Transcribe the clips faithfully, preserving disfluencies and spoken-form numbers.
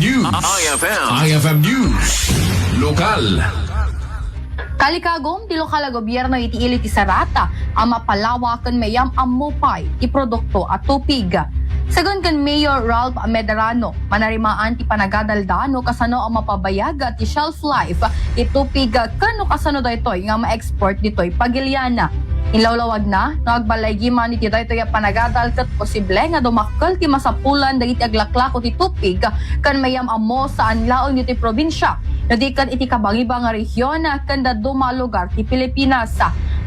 News. I F M. I F M News. Lokal. Kalikagum ti lokal a gobierno iti ili ti Sarata a mapalawa ken mayam-ammo pay ti produkto a tupig. Sagun ken Mayor Ralph Medrano, manarimaan ti panagadalda no kasano a mapabayag ti shelf life ti tupig ken no kasano daytoy nga ma-export ditoy pagilian. Inlawlawagna, no agballaygi man iti daytoy a panagadal ket posible nga dumakkel ti masapulan dagiti aglaklako ti tupig ken mayam-ammo saan laeng ditoy probinsia, no di ket iti kabangibang a rehiyon ken dadduma a lugar ti Pilipinas.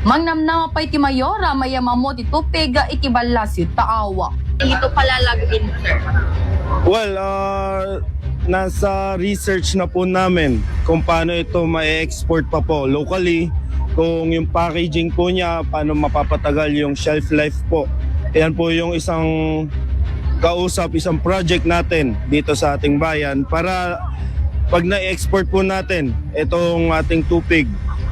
Mangnamnama pay ti mayor a mayam-ammo ti tupig iti Ballasio, Taao. Dito pala lagin, sir. Well, uh, nasa research na po namin kung paano ito ma-export pa po locally, kung yung packaging po niya, paano mapapatagal yung shelf life po. Yan po yung isang kausap, isang project natin dito sa ating bayan para pag na-export po natin itong ating tupig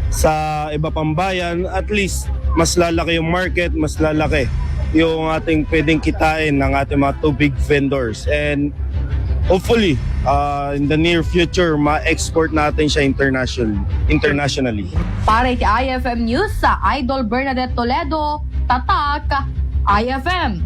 sa iba pang bayan, at least mas lalaki yung market, mas lalaki yung ating pwedeng kitain ng ating mga tubig vendors. And hopefully, uh, in the near future, ma-export natin siya international, internationally. Para iti I F M News, sa Idol Bernadette Toledo, Tatak, I F M.